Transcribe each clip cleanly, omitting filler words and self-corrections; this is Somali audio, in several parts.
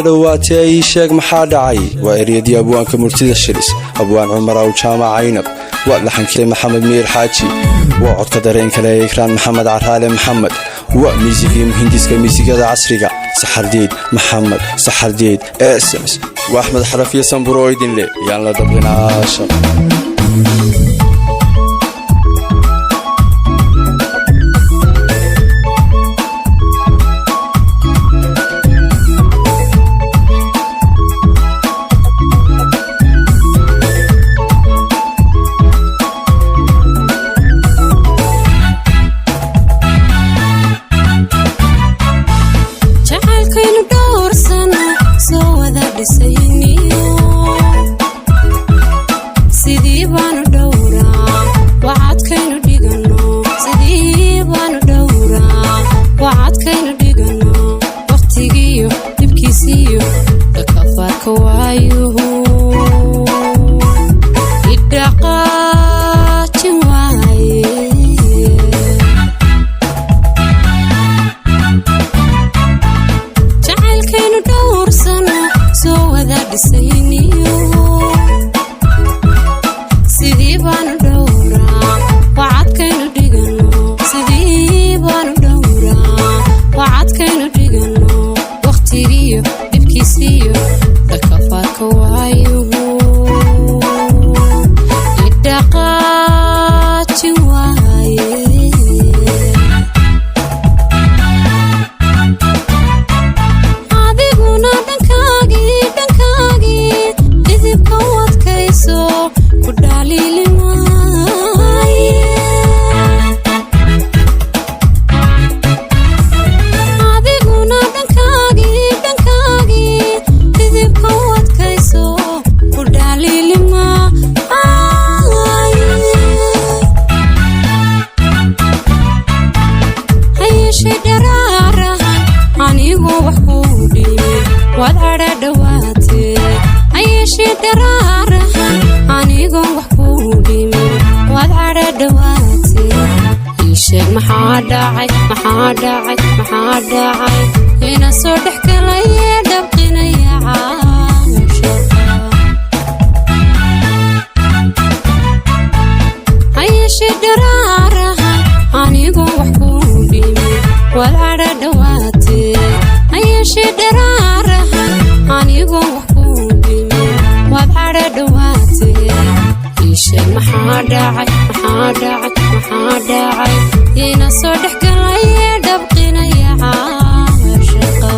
Dhowaatee ii sheeg maxaa dhacay? Waa eryadii abwaanka murtida Shilis, Abwaan Cumar Aw Jaamac Caynab. Waa laxankii Maxamed Miir Xaaji. Waa codka dareen kale ee Ikraan Maxamed Caraale Maxamed. Waa miisigii muhindiska miisigada casriga, Saxardiid Maxamed Saxardiid sms. Waa Axmed Xarafiyo Samburo idinle yaan la dabqin caashaq. Jacaylkaynu dhowrsano soo wada dhisayniyo, sidii baanu dhowraa wacadkaynu dhigano, sidii baanu dhowraa wacadkaynu dhigano. Wakhtigiiyo dhibkiisiyo dhakafaarka waayuhu idhaqaajin waaye. Jacaylkaynu dhowrsano soo wada dhisayniyo, sidii baanu dhowraa wacadkaynu dhigano, sidii baanu dhowraa wacadkaynu dhigano. Wakhtigiyo dhibkiisiyo dhakafaarka waayuhu idhaqaajin waaye. Adiguna dhankaagii, dhankaagii dhidibka u adkayso, ku dhaliili maaye. Adiguna dhankaagii, dhankaagii dhidibka u adkayso, ku dhaliili maaye. Hayeeshee dharaarahan anigoo wax kuu dhiibay waad cadha dhowaatee. Hayeeshee dharaarahan anigoo wax kuu dhiibay waad cadha dhowaatee. Ii sheeg maxaa dhacay? Maxaa dhacay? Maxaa dhacay? Ina soo dhex galaye dhabqinaya caashaqa. Hayeeshee dharaarahan anigoo wax kuu dhiibay waad cadha dhowaatee. Hayeeshee dharaarahan anigoo wax kuu dhiibay waad cadha dhowaatee. Ii sheeg maxaa dhacay? Maxaa dhacay? Maxaa dhacay? Ina soo dhex galaye dhabqinaya caashaqa.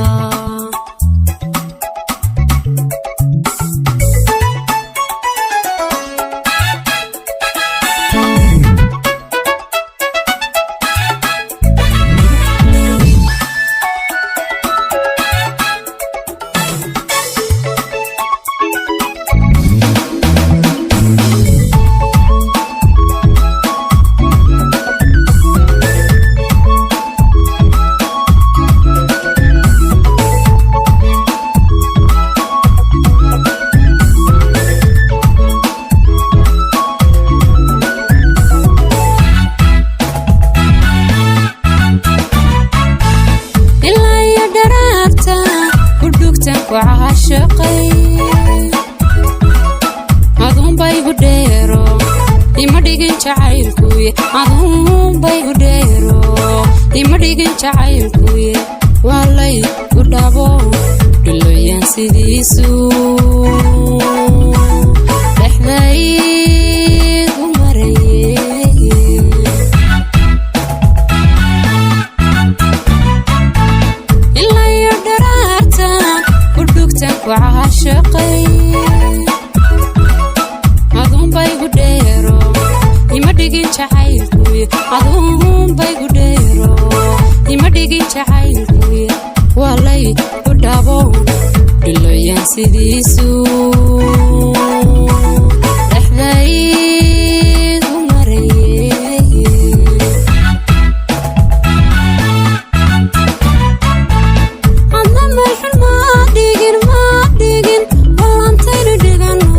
Ilaa iyo dharaarta ku dhugtan ku caashaqay, aduunbaygu dheero ima dhigin jacaylkuye, aduunbaygu dheero ima dhigin jacaylkuye. Waa lay ku dhabo dhuloyaan sidiisu dhexdaygu maraye. Ilaa iyo dharaarta ku dhugtan ku caashaqay, aduunbaygu dheero ima dhigin jacaylkuye, aduunbaygu dheero ima dhigin jacaylkuye. Waa lay ku dhabo dhuloyaan sidiisu dhexdaygu maraye. Adna meelxun maa dhigin, maa dhigin ballantaynu dhigano,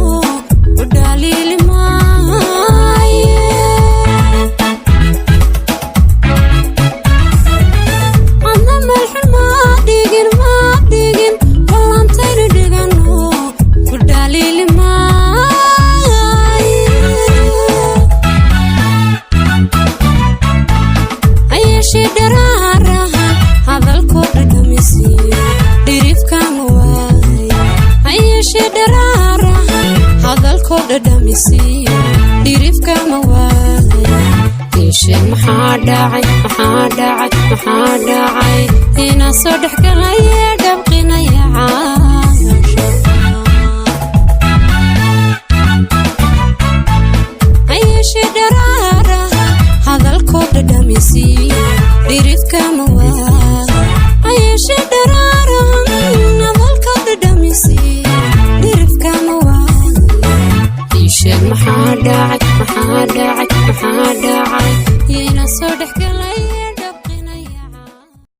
u dhaliili maaye. Adna meelxun maa dhigin, maa dhigin. Hadalkoo dhadhamisiiyo dhirifkama waaya. Iisheeg maxaa dhacay, maxaa dhacay, maxaa dhacay? Inaa soo dhexgalaya dhabqinaya caashaqa. Hayeeshee dharaaraha hadalkoo dhadhamisiiyo dhirifkama